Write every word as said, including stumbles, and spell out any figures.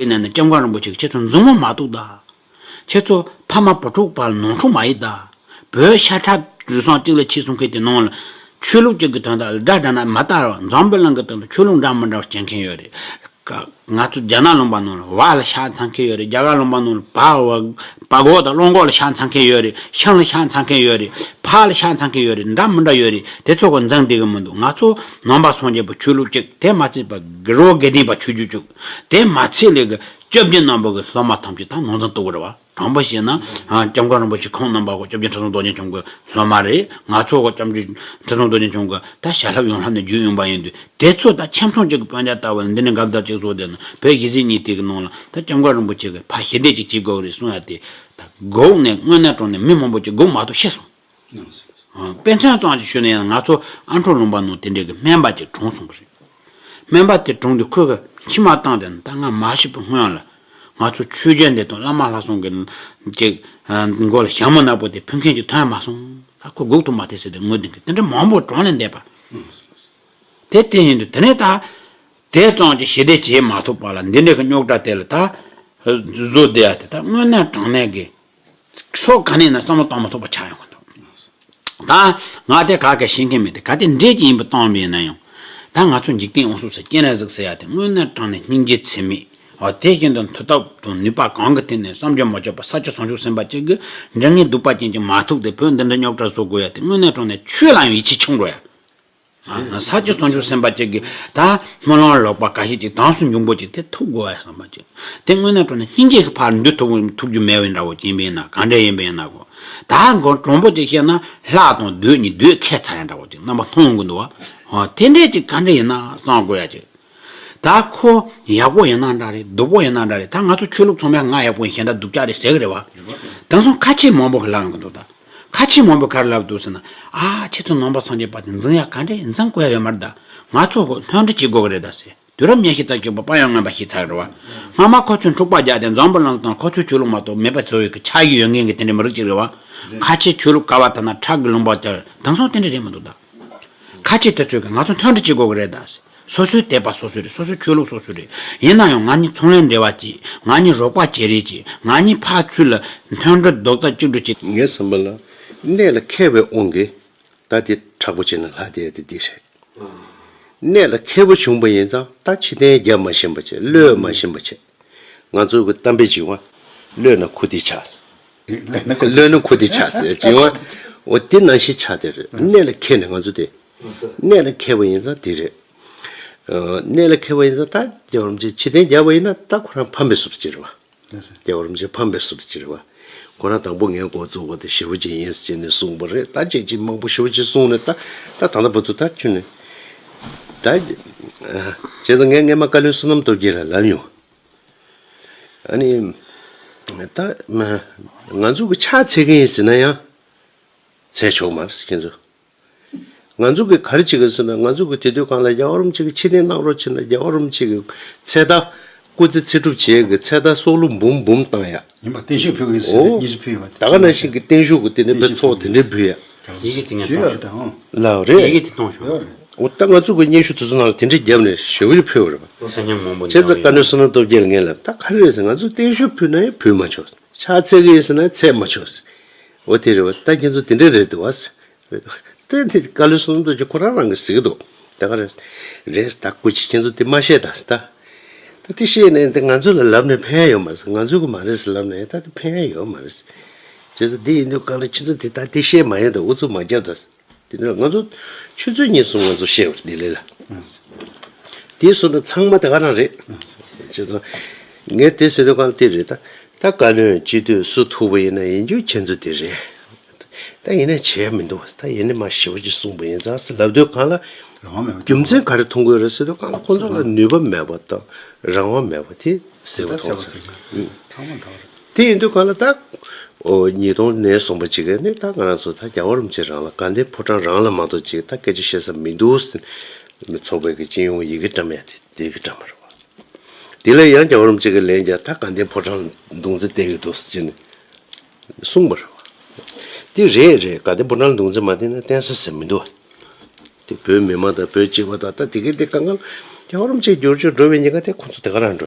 ནས་ནི་སྐྱབས་མགོན་རིན་པོ་ཆེ་གིས་ཁྱེད་ཚོ་མཛུབ་མོ་མ་གཏོགས་ད། ཁྱེད་ཚོ་ཕ་མ་བུ་ཕྲུག་བར་ནོར་འཁྲུལ་མ་ཡིན་ད། བོད་ཤ་ཁྲག་རུས་ཟུངས་གཅིག་ལ་ཆགས་སོང་མཁན་དེ་ནང་ལ་ཆོས་ལུགས་གཅིག་གི་དོན་དག་ལ་དགྲ་དགྲ་ན་མ་ལྟ་བར་འཛམ་བུ་གླིང་གི་སྟེང་དུ་ཆོས་ལུགས་འདྲ་མི་འདྲ་བ་སྐྱེ་མཁན་ཡོད་རེད། ང་ཚོ་རྒྱ་ནག་ལུང་པ་ནང་ལ་བ་ལ་ཤ་ཚ་མཁན་ཡོད་རེད། རྒྱ་གར་ལུང་པ་ནང་ལ་བ་བ་གོ་དང་གླང་གོག་ལ་ཤ་ཚ་མཁན་ཡོད་རེད། ཤིང་ལ་ཤ་ཚ་མཁན་ཡོད་རེད། ཕག་ལ་ཤ་ཚ་མཁན་ཡོད་རེད། འདྲ་མི་འདྲ་ཡོད་རེད། དེ་ཚོ་གི་འཛིང་བསྡད་གི་མི་འདུག་ང་ཚོ་ནང་པ་སངས་རྒྱས་པ་ཆོས་ལུགས་གཅིག་དེ་མ་ཚད་པ་དགེ་རོ་དགེ་ལྡན་པ་ཆོས་བརྒྱུད་གཅིག་དེ་མ་ཚད་ལས་གི་སྐྱབས་རྗེ་རྣམ་པ་གི་སློབ་མ་ཐམས་ཅད་ད་ནང་འཛིང་གཏོང་གི་རེད་བ། དྲང་པོ་བཤད་ན། ཨ། སྐྱབས་མགོན་རིན་པོ་ཆེ་ཁོང་རྣམ་པ་གོ་སྐྱབས་རྗེ་ཁྲི་སྲོང་ལྡེའུ་བཙན་སྐྱོང་གི་སློབ་མ་རེད། ང་ཚོ་གོ་སྐྱབས་རྗེ་ཁྲི་སྲོང་ལྡེའུ་བཙན་སྐྱོང་གི་ད་ཞལ་སློབ་ཡོངས་ལྷབ་ནས་བརྒྱུད་ཡོང་པ་ཡིན་དུས། དེ་ཚོ་ད་ཁྱིམ་ཚང་གཅིག་གི་སྤུན་ཀྱག་ལྟ་བུ་ལ་འདི་ནས་འགབ་རྡར་གཅིག་བཟོ་བསྡད་ན། བོད་གཞིས་བྱེས་གཉིས་དེ་གི་ནང་ལ་ད་སྐྱབས་མགོན་རིན་པོ་ཆེ་གི་ཕར་ཞི་བདེ་གཅིག་བྱེད་དགོས་རེད་གསུང་ཡ་དེ། ད་དགོས་ནས་དངོས་གནས་དྲང་གནས་མི་མང་པོ་ཅིག་དགོས་མ་གཏོགས་ཤི་སོང་། དཔེ་མཚོན་ཙམ་ཅིག་ཞུས་ན་ཡང་ང་ཚོ་ཨ་འབྲུག་ལུང་པ་ནང་དེ་འདྲའི་གི་སྨན་པ་ཅིག་གྲོངས་སོང་བ་རེད། སྨན་པ་དེ་གྲོངས་དུས་ཁོས་གི་མཆི་མ་བཏང་དེ་ད་ང་མ་ཤི་བའི་སྔོན་ལ་ང་ཚོ་ཆོས་རྒྱལ་འདི་དང་བླ་མ་ལྷ་སྲུང་གི་ཅིག་མགོ་ལ་ཞྭ་མོ་ནག་པོ་དེ་ཕུལ་མཁན་ཅིག་ཐོན་མ་སོང་། ད་ཁོ་སྒུག་ཐུབ་མ་ཐལ་ཟེར་ཏེ་ངུ་བསྡད་མཁན་དེ་འདྲ་མང་པོ་གྲོངས་ནས་བསྡད་པ། དེ་དེ་ཡིན་དུས་དེ་ནས་ད་དེ་ཙམ་གྱི་ཞི་བདེ་བྱེད་མ་ཐུབ་པ་ལ་འདི་འདྲའི་གི་རྙོག་དྲ་དེ་ལ་ད་བཟོ་བསྡད་ཡ་དེ་ད་དངོས་གནས་དྲང་གནས་གི་སྲོག་ག་ནས་ན་བསམ་བློ་གཏོང་མ་ཐུབ་པ་ཆགས་ཡོང་གི་འདུག་ད་ང་དེ་ག་གེ་ཤེས་མཁན་མེད་དེ། ག་དེ་འདྲས་ཀྱི་ཡིན་པ་བཏང་བ་ཡིན་ན་ཡང་། ད་ང་ཚོ་འཇིག་རྟེན་དབང་ཕྱུག་ཟེར་སྤྱན་རས་གཟིགས་ཟེར་ཡ་དེ་དངོས་གནས་དྲང་གནས་སྙིང་རྗེ་ཚད་མེད། འོ་དེ་བཞིན་དུ་མཐུ་སྟོབས་དང་ནུས་པ་གང་གི་ཐད་ནས་བསམ་གྱིས་མི་ཁྱབ་པ་ས་སྐྱ་བྱང་ཆུབ་སེམས་དཔའ་ཅིག་གིས་འདྲ་ངན་གདུག་པ་ཅན་གྱི་མ་ཐུག་དེ་བོད་འདི་འདྲ་རྙོག་དྲ་བཟོ་དགོས་ཡ་དེ་དངོས་གནས་དྲང་གནས་ཆོས་ལ་ཡང་ཡིད་ཆེས་ཆུང་འགྲོ་ཡ། ས་སྐྱ་བྱང་ཆུབ་སེམས་དཔའ་ཅིག་གིས་ད་སྨོན་ལམ་ལོག་པ་འགའ་ཞིག་ཅིག་དམ་སྲི་འབྱུང་པོ་ཅིག་དེ་ཐུབ་དགོས་པ་བསམ་པ་ཅིག་དེ་དངོས་གནས་དྲང་གནས་སྙིང་རྗེ་གི་ཕར་འདུལ་ཐུབ་ཐུབ་རྒྱུ་མེད་པའི་འདྲ་བོ་ཅིག་ཡིན་པ་ཡིན་ན། ག་འདྲ་ཡིན་པ་ཡིན་ན་གོ། ད་མགོ་དྲང་པོ་ཅིག་བཤད་ན་ལྷ་དང་བདུད་གཉིས་བདུད་ཁྱད་མཚར་ཡ་འདྲ་བོ་ཅིག་རྣམ་པ་མཐོང་གི་འདུག་བ། དེ་འདྲས་ཅིག་ག་འདྲ་ཡིན་ན་བསམ་དགོས་ཡ་ཅིག་ད་ཁོ་ཡག་པོ་ཡིན་ན་འདྲ་རེད། སྡུག་པོ་ཡིན་ན་འདྲ་རེད། ད་ང་ཚོ་ཆོས་ལུགས་ཚང་མས་ང་ཡག་པོ་ཡིན་གཞན་དག་སྡུག་ཅག་རེད་ཟེར་གི་རེད་བ། དེང་སང་ཁ་ཆེ་མང་པོ་གིས་ལབ་ཡོང་གི་འདུག་ད་ཁ་ཆེ་མང་པོས་ག་རེ་ལབ་འདུག་ཟེར་ན། ཨ་ཁྱེད་ཚོ་ནང་པ་སངས་རྒྱས་པ་དེ་འཛིང་ཡག་ག་འདྲས་འཛིང་དགོས་ཡ་ཡོད་མ་རེད་ད། ང་ཚོ་ཧོ་མཐུན་སྒྲིལ་བྱེད་དགོས་གི་རེད་ད་ཟེར། དུས་རབས་ཉི་ཤུ་རྩ་གཅིག་པ་དཔལ་ཡོན་མངོན་པ་ཞིག་ཚར་རེད་བ། སྔ་མ་ཁོ་ཚོས་འཁྲུག་པ་རྒྱག་སྟེ་འཛམ་བུ་གླིང་སྟེང་ཁོ་ཚོའི་ཆོས་ལུགས་མ་གཏོགས་མེད་པ་བཟོ་ཡོད་གི་ཆགས་ཀྱི་ཡོད་མཁན་གི་དེ་འདྲའི་མི་རིགས་ཅིག་རེད་བ། ཁ་ཆེ་ཆོས་ལུགས་ག་བ་ཐ་ན་ཁྲག་གི་ལུང་པ་དེར་དེང་སང་དེ་འདྲ་རེད་མི་འདུག་ད། ཁ་ཆེ་དེ་ཚོས་གི་ང་ཚོ་མཐུན་སྒྲིལ་བྱེད་དགོས་གི་རེད་ད། སོ་སོའི་དད་པ་སོ་སོའི་རེད། སོ་སོའི་ཆོས་ལུགས་སོ་སོའི་རེད། ཡིན་ན་ཡང་ང་གཉིས་ཚོང་ལས་འབྲེལ་བ་བྱེད། ང་གཉིས་རོགས་པ་བྱེད་རེས་བྱེད། ང་གཉིས་ཕར་ཚུར་ལ་མཐུན་སྒྲིལ་རྡོག་རྩ་གཅིག་སྒྲིལ་བྱེད། ངའི་བསམ་པ་ལ་གནད་ལ་འཁེལ་བའི་དབང་གིས་ད་དེ་དྲག་པོ་བྱས་ན་ལྷག་བསྡད་དེ་འདི་རེད། གནད་ལ་འཁེལ་པོ་བྱུང་པ་ཡིན་ཙང་ད་ཕྱི་གཏན་རྒྱབ་མ་ཤེས་པ་བྱས། གློད་མ་ཤེས་པ་བྱས། ང་ཚོ་གི་གཏམ་དཔེ་བྱེད་པ། གློད་ན་ཁུ་ཏི་ཆགས། གློད་ན་ཁུ་ཏི་ཆགས་ཟེར་བྱེད་པ། འོ་དེ་ནང་བཞིན་ཆགས་དེ་རེད། གནད་ལ་འཁེལ་ནས་ང་ཚོ་དེ། གནད་ལ་འཁེལ་བ་ཡིན་ཙང་དེ་རེད། ཨ། གནད་ལ་འཁེལ་བ་ཡིན་ཙང་ད་རྒྱལ་བ་རིན་པོ་ཆེ་ཕྱི་གཏན་རྒྱབ་པ་ཡིན་ན་ད་ཁོ་རང་ཕམ་པའི་བཟོ་འདྲ་ཅིག་རེད་བ། རྒྱལ་བ་རིན་པོ་ཆེ་ཕམ་པའི་བཟོ་འདྲ་ཅིག་རེད་བ། ཁོ་རང་དང་པོ་ངའི་འགོ་བཙུགས་པ་དེ་ཞེ་པོ་ཅིག་ཡིན་ཟེར་ནས་གསུངས་པ་རེད། ད་ཅིག་ཅིག་མང་པོ་ཞེ་པོ་ཅིག་གསུངས་ནས་ད་ད་ལྟ་བར་དུ་ད་ཁྱོན་ནས་ད། བྱས་ཙང་ངས་སྔས་མ་བཀའ་བློན་བསོད་ནམས་སྟོབས་རྒྱལ་ལ་ལབ་མྱོང་། ཨ་ནི། ད་ང་ཚོ་གི་ཕྱག་འཚལ་གི་ཡིན་ཟེར་ན་ཡང་འཚལ་ཆོག་མ་རེད་ཁྱེད་ཚོ། ང་ཚོ་གི་ག་རེ་བྱེད་གི་ཟེར་ན། ང་ཚོ་གི་དེ་དུས་སྒང་ལ་རྒྱལ་བ་རིན་པོ་ཆེ་གི་ཕྱི་གཏན་གནང་རོགས་བྱེད་ན་རྒྱལ་བ་རིན་པོ་ཆེ་གི་ཚེ་ད་སྐུ་ཚེ་ཚེ་སྒྲུབ་བྱེད་གི་ཚེ་ད་སྲོག་བླུ་འབུམ་འབུམ་བཏང་ཡ། ཡིན་པ་བརྟན་བཞུགས་ཕུལ་གི་ཡིན་ཟེར། ཨོ། སྙན་ཞུ་ཕུལ་ཡོད་པ། ད་ག་ནང་བཞིན་གི་བརྟན་བཞུགས་གི་དེ་ནས་དཔེ་ཚོགས་དེ་འདྲའི་ཕུལ་ཡ། ཡི་གེ་དེ་ངས་ཞུས་ཡོད་བཏང་རེད། ད་ཨང་། ལགས་རེད། ཡི་གེ་དེ་བཏང་ཞུ། ཡོད་རེད། འོ་ད་ང་ཚོ་གི་སྙན་ཞུ་དེ་ཚོ་ནང་ལ་དེ་འདྲའི་བརྒྱབ་ནས་ཞེ་པོ་ཅིག་ཕུལ་བ་རེད་པ། སེམས་ཉམས་མང་པོ་བྱས་ཙང་བཀའ་བློན་བསོད་ནམས་སྟོབས་རྒྱལ་ངས་ལབ། ད་ག་རེ་རེད་ཟེར། ང་ཚོ་བརྟན་བཞུགས་ཕུལ་ན་ཡང་ཕུལ་མ་ཆོག་ཕྱག་འཚལ་གི་ཡིན་ཟེར་ན་འཚལ་མ་ཆོག་འོ་དེ་རེད་པ། ད་ཁྱེད་ཚོ་དེ་འདྲ་རེད་འདུག་པ། དེ་དེ་བཀའ་བློན་བསོད་ནམས་སྟོབས་རྒྱལ་ཁོ་རང་རང་གིས་ཟེར་གི་འདུག་ད་ག་རེ་རེད། ད་སྐུ་མཁྱེན་ཁྱེད་ཚོ་དེ་མ་བཤད་ད་ཟེར། ད་ད་དེ་བཤད་ནས་དེ་ང་ཚོ་ལ་ལབ་ནས་ཕན་ཡོད་མ་རེད། ང་ཚོ་གི་མ་རེད་ཟེར་ལབ་ནས་ད་དེ་ཕན་ཡོད་མ་རེད། བྱས་ཙང་དེ་ཡིན་དུས་གང་ལ་ཁྱེད་ཚོ་དེ་ད་དེ་བཤད་མ་ཡོང་ད་ཨུ་ཚུགས་མ་རྒྱབ་ད། དེ་ནས་ང་ཚོ་ཆུ་ཚོད་གཉིས་གསུམ་ང་ཚོ་བཤད་པ་རེད་ལྡི་ལི་ལ། དེའི་བཟོ་འདྲ་ཚང་མ་དེ་ག་རང་རེད། བྱས་ཙང་ངས་དེ་ཟེར་དུས་གང་ལ་དེ་རེད་ད། ད་བཀའ་བློན་སྤྱི་འཐུས་སུ་ཐུག་པ་ཡིན་ན་ཡིན་རྒྱུ་ཁྱེད་ཚོ་དེ་རེད། ད་ཡིན་ན་བྱས་མི་འདུག་ད་ཡིན་ན་མ་ཞེ་པོ་ཅིག་གསུངས་པ་ཡིན་ཙང་ཟེར་ལབ་དུས་གང་ལ། རང་དབང་མེད་པ། རྒྱུ་མཚན་ག་རེ་མཐོང་གི་ཡོད་རེད་ཟེར་དུས་གང་ལ་ཁོང་ཚོ་ལ་ནུས་པ་མེད་པ་དང་རང་དབང་མེད་པ་དེ་གསལ་པོ་མཐོང་སོང་། ཚང་མ་འདྲ་བ་རེད། དེ་ཡིན་དུས་གང་ལ་ད། ཨོ། ཉིས་སྟོང་ནས་བཟུང་བ་ཅིག་ནི་ད་ང་རང་ཚོ་ད་རྒྱལ་བ་རིན་པོ་ཆེ་རང་ལ་དགའ་ལྡན་ཕོ་བྲང་རང་ལ་མ་གཏོགས་ཅིག་ད་སྐད་ཆ་བཤད་ས་མི་འདུག་ཟེར་ནས་ཚོགས་པའི་གི་སྤྱི་ཡོངས་ཡི་གེ་བཀྲམ་ཡ་དེ་དེ་གི་བཀྲམ་པ་རེད་བ། དེ་ལ་ཡང་རྒྱལ་བ་རིན་པོ་ཆེ་གི་ལན་རྒྱག་ད་དགའ་ལྡན་ཕོ་བྲང་ལ་མདུང་རྩེ་གཏད་ཀྱི་འདུག་ཟེར་ནས་གསུངས་པ་རེད་བ། དེ་རེད་རེད། དགའ་ལྡན་ཕོ་བྲང་ལ་མདུང་རྩེ་མ་གཏད་ན་བསྟན་ས་ཟེར་མི་འདུག་བ། དེ་བོད་མི་མང་དང་བོད་སྤྱི་པ་དང་ད་དེ་གི་དེ་གང་གང་རྒྱལ་བ་རིན་པོ་ཆེ་བསྒྱུར་བཅོས་འགྲོ་བའི་ཉེན་ཁ་དེ་ཁོང་ཚོ་དེ་ག་རང་འགྲོ།